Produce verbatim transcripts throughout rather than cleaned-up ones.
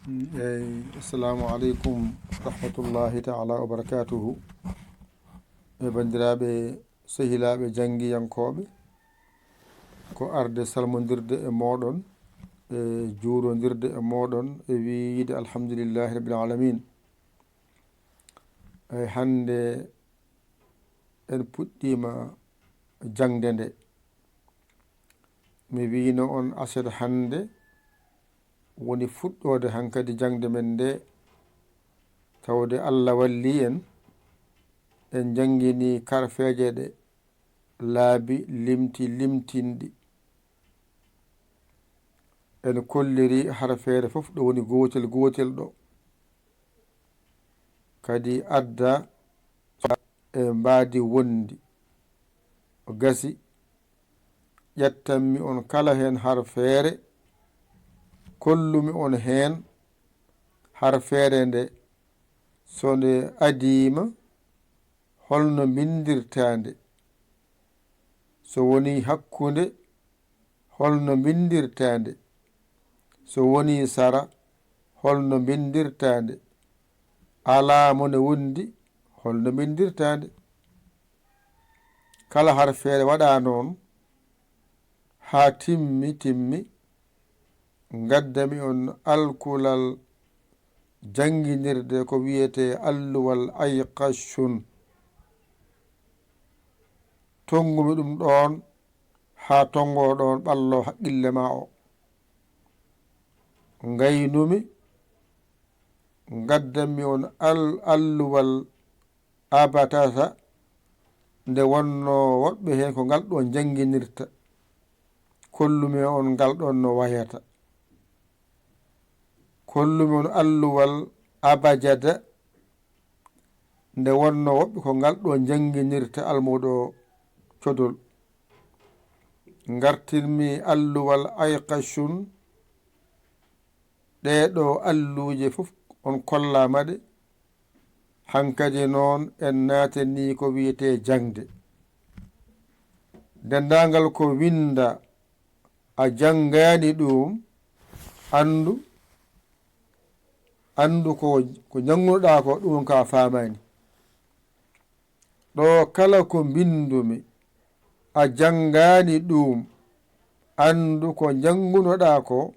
Eyi, assalamu aleykum wa rahmatullahi taala wa barakatuhu. E banndiraaɓe, sehilaaɓe janngiyankooɓe, ko arde salmondirde e mooɗon, e juurondirde e mooɗon, e wiide alhamdulillahi rabbil alamin. Eyi, hannde en puɗɗiima jaŋde nde. Mi wiino on aset hannde woni fuɗɗoode hankadi jaŋde men nde, tawde Allah walli en, en janngini karfeeje ɗe laabi limti limtinɗi. En kolliri harfeere fof ɗo woni gootel gootel ɗo. Kadi adda e mbaadi wondi. O gasi, ƴettanmi on kala heen harfeere, kollumi on heen harfeere nde, so nde adiima, holno mbinndirtaa nde? So wonii hakkunde, holno mbinndirtaa nde? So wonii sara, holno mbinndirtaa nde? Alaa mo ne wondi, holno mbinndirtaa nde? Kala harfeere waɗaa noon, haa timmi, timmi, ngaddami on alkulal jannginirde ko wiyetee alluwal ayqashun. Tonngumi ɗum ɗoon haa tonngo ɗoon ɓallo haqqille ma o. Ngaynumi, ngaddami on al-, alluwal abatasa, nde wonnoo woɗɓe heen ko ngal ɗoon njannginirta. Kollumi on ngal ɗoon no wayata. Kollumi on alluwal abajada, nde wonnoo woɗɓe ko ngal ɗoon njannginirta almuudo codol. Ngartirmi alluwal ayqashun, ɗee ɗoo alluuje fof on kollaama ɗe. Hankadi noon en naatanii ko wiyetee jaŋde. Denndaangal ko winnda a janngaani ɗum, anndu, anndu ko, ko njanngunoɗaa ko ɗum ka faamaani. Ɗo kala ko mbinndumi, a janngaani ɗum, anndu ko njanngunoɗaa ko,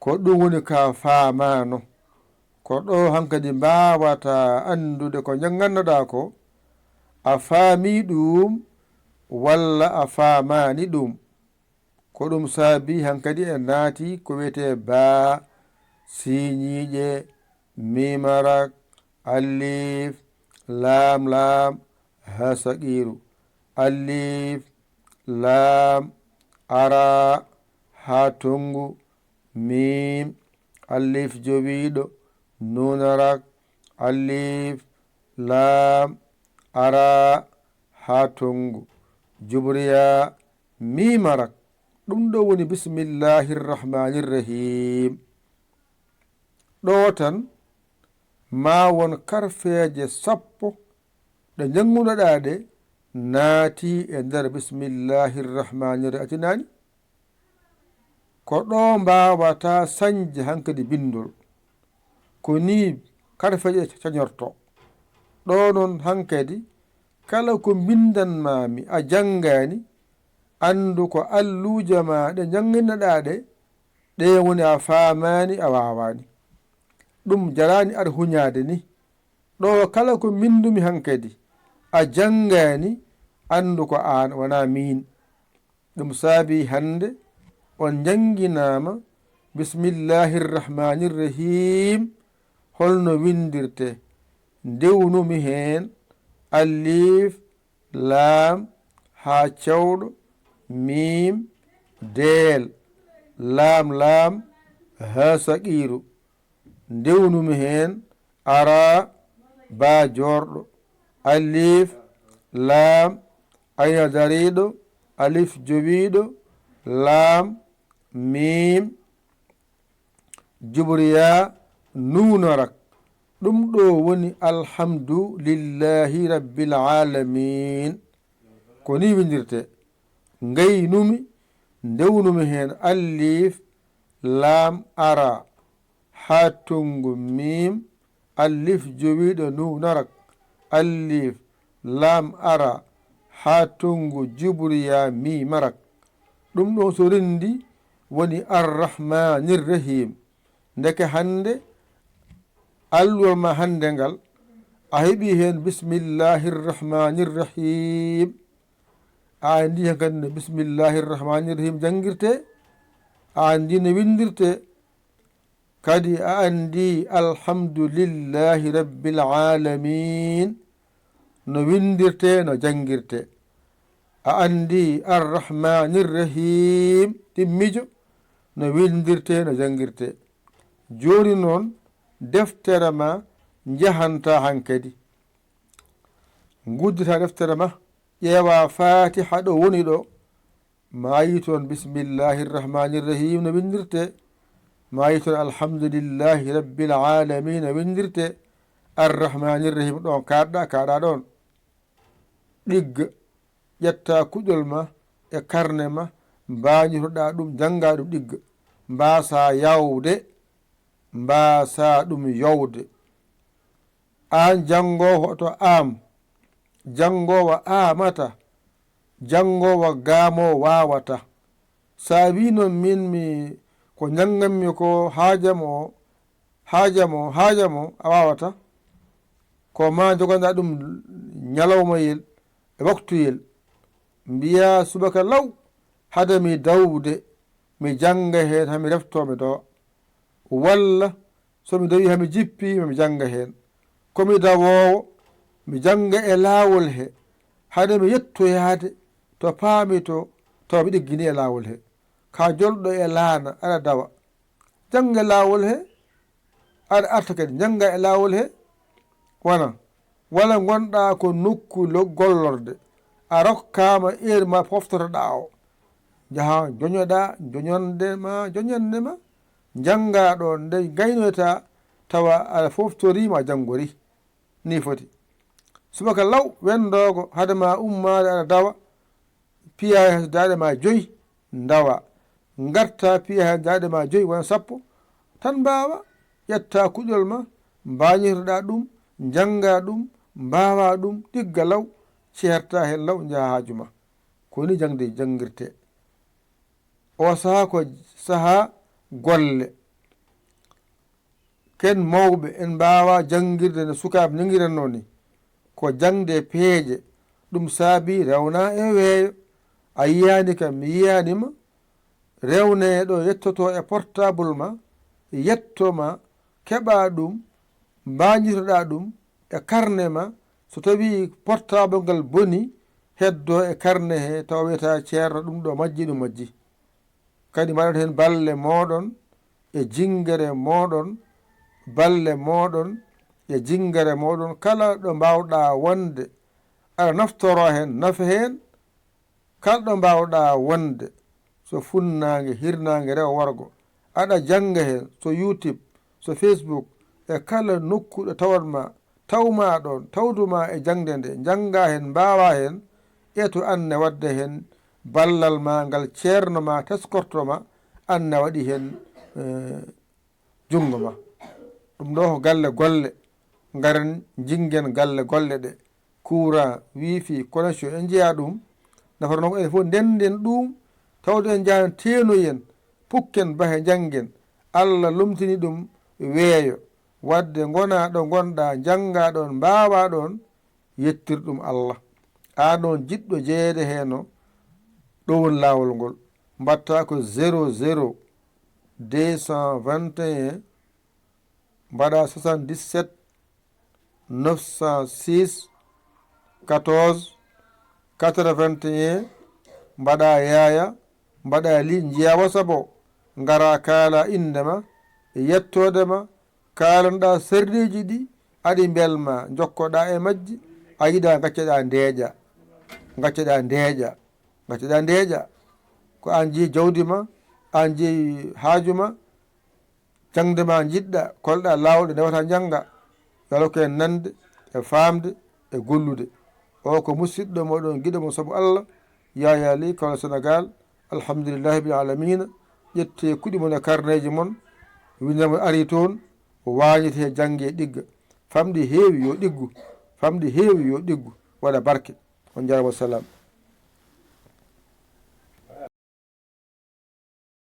ko ɗum woni ka faamaano. Ko ɗo hankadi mbaawata anndude ko njanngannoɗaa ko, a faamii ɗum walla a faamaani ɗum. Ko ɗum saabii hankadi en naati ko wiyetee baa, siiñiiƴe, miim arak, alif, laam laam, haa saqiiru. Alif, laam, araa, haa tonngu, miim, alif jowiiɗo, nuun arak, alif, laam, araa, haa tonngu, jubriyaa, miim arak. Ɗum ɗo woni bismillahir rahmanir rahim. Ɗo tan ma won karfeeje sappo ɗe njanngunoɗaa ɗe naati e nder bismillahir rahmanir rahim. A tinaani? Ko ɗo mbaawata sañde hankadi binndol. Ko nii karfeeje cañorto. Ɗo noon hankadi, kala ko mbinndanmaami a janngaani, anndu ko alluuje ma ɗe njannginnoɗaa ɗe, ɗe woni a faamaani, a waawaani. Ɗum jaraani ar huñaade ni. Ɗo kala ko mbinndumi hankadi, a janngaani, anndu ko aan, wonaa miin. Ɗum saabii hannde on njannginaama Bismillahir Rahmanir Rahim, holno winndirtee. Ndewnumi heen alif, laam, haa cewɗo, miim, deel, laam, laam, haa saqiiru. Ndewnumi heen araa, baa joorɗo, alif, laam, ayna dariiɗo, alif jowiiɗo, laam, miim, jubriyaa, nuun arak. Ɗum ɗo woni alhamdu lillahi rabbil aalamiin. Ko nii winndirtee. Ngaynumi, ndewnumi heen alif, laam, araa, haa tonngu miim, alif jowiiɗo nuunarak, alif, laam ara, haa tonngu juburiya miimarak. Ɗum ɗon so renndi woni Arrahmaanir Rahiim. Ndeke hannde, alluwal ma hannde ngal, a heɓii heen Bismillahir Rahmaanir Rahiim. A anndii heen kadi no Bismillahir Rahmaanir Rahiim janngirtee, a anndii no winndirtee, kadi a anndii Alhamdulillahi Rabbil Aalamiin no winndirtee, no janngirtee. A anndii Arrahmaanir Rahiim ɗimmiijo no winndirtee, no janngirtee. Jooni noon, deftere ma njahantaa hankadi. Ngudditaa deftere ma, ƴeewaa Faatiha ɗo woni ɗo, maayi toon Bismillahir Rahmaanir Rahiim no winndirtee, maayi toon Alhamdulillahi Rabbil Aalamiin no winndirtee, Arrahmaanir Rahiim ɗoon kaaɗɗaa, kaaɗaa ɗoon. Ɗigga, ƴettaa kuɗol ma e karne ma, mbaañotoɗaa ɗum, janngaa ɗum ɗigga. Mbaasaa yawde, mbaasaa ɗum yowde. Aan janngoowo to am, janngoowo aamata, janngoowo gaamoo waawata. So a wii noon miin mi ko njannganmi ko haajam o, haajam o, haajam o, a waawata. Ko ma joganɗaa ɗum ñalawmayel e waktuyel. Mbiyaa subaka law, hade mi dawde, mi jannga heen, haa mi reftoo mi dawa. Walla so mi dawii haa mi jippii, mi jannga heen. Ko mi dawoowo, mi jannga e laawol he, hade mi yettoyaade to paami to, tawa mi ɗigginii e laawol he. Ka jolɗo e laana, aɗa dawa. Jannga e laawol he, aɗa arta kadi, njannga e laawol he, wona, walla ngonɗaa ko nokku lo-, gollorde, a rokkaama heure ma poftotoɗaa o. Njahaa, njoñoɗaa, njoñonde ma, njoñande ma, njanngaa ɗoon, nde gaynoytaa, tawa aɗa foftorii ma janngori. Nii foti. Subaka law, wenndoogo, hade ma ummaade aɗa dawa, piyaa heen daaɗe ma joyi, ndawa. Ngartaa, piyaa heen daaɗe ma joyi, wona sappo, tan mbaawa. Ƴettaa kuɗol ma, mbaañotoɗaa ɗum, njanngaa ɗum, mbaawaa ɗum, ɗigga law, ceertaa heen law, njahaa haaju ma. Ko nii jaŋde janngirtee. Oo sahaa ko sahaa golle. Ken mawɓe, en mbaawaa janngirde no sukaaɓe njanngiratnoo nii. Ko jaŋde peeje. Ɗum saabii rewnaa e weeyo. A yiyaani kam, mi yiyaani ma. Rewnee ɗo yettotoo e portable ma, yetto ma, keɓaa ɗum, mbaañitoɗaa ɗum e karne ma. So tawii portable ngal bonii, heddoo e karne he, tawa wiyataa ceerno ɗum ɗo majji, ɗum majji. Kadi mbaɗon heen balle mooɗon e jinngere mooɗon, balle mooɗon e jinngere mooɗon, kala ɗo mbaawɗaa wonde, aɗa naftoroo heen, nafa heen, kala ɗo mbaawɗaa wonde, so funnaange, hirnaange, rewo, worgo, aɗa jannga heen, so YouTube, so Facebook, e kala nokku ɗo tawatma, tawmaa ɗoon, tawdumaa e jaŋde nde, njanngaa heen, mbaawaa heen, eto aan ne waɗde heen ballal ma ngal ceerno ma teskorto ma, aan ne waɗi heen, eh, junngo ma. Ɗum ɗo ko galle golle, ngaren njinngen galle golle ɗe, courant, wifi, connexion, en njiyaa ɗum. Nafata noon ko enen fof ndennden ɗum, tawde en njahan teenoyen, pukken bahe njanngen. Allah lomtini ɗum weeyo. Waɗde ngonaa ɗo ngonɗaa, njanngaa ɗoon, mbaawaa ɗoon, yettir ɗum Allah. Aan oon jiɗɗo jeyeede heen o, ɗo woni laawol ngol. Mbaɗtaa ko zéro zéro deux cent vingt et un, mbaɗaa soixante-dix-sept neuf cent six quatorze quatre-vingt-un, mbaɗaa yaaya, mbaɗaa li, njiyaa WhatsApp o, ngaraa kaalaa innde ma, e yettoode ma, kaalanɗaa sarɗiiji ɗi aɗi mbelmaa, njokkoɗaa e majji, a yiɗaa ngaccoɗaa ndeeƴa, ngaccoɗaa ndeeƴa, ngaccoɗaa ndeeƴa. Ko aan jeyi jawdi ma, aan jeyi haaju ma, jaŋde ma njiɗɗaa, kolɗaa laawol ɗo ndewata njannga. Yo Allah hokku en nande e faamde e gollude. O ko musidɗo moɗon, giɗo mon sabu Allah, Yaya Ly, Kaolack, Sénégal. Alhamdulillahi rabbil alamina. Ƴettee kuɗi mon e karneeji mon, Winndere mon arii toon, o waañiti he jannge ɗigga. Famɗi heewi yo ɗiggu, famɗi heewi yo ɗiggu, waɗa barke. On njaaraama, wassalam.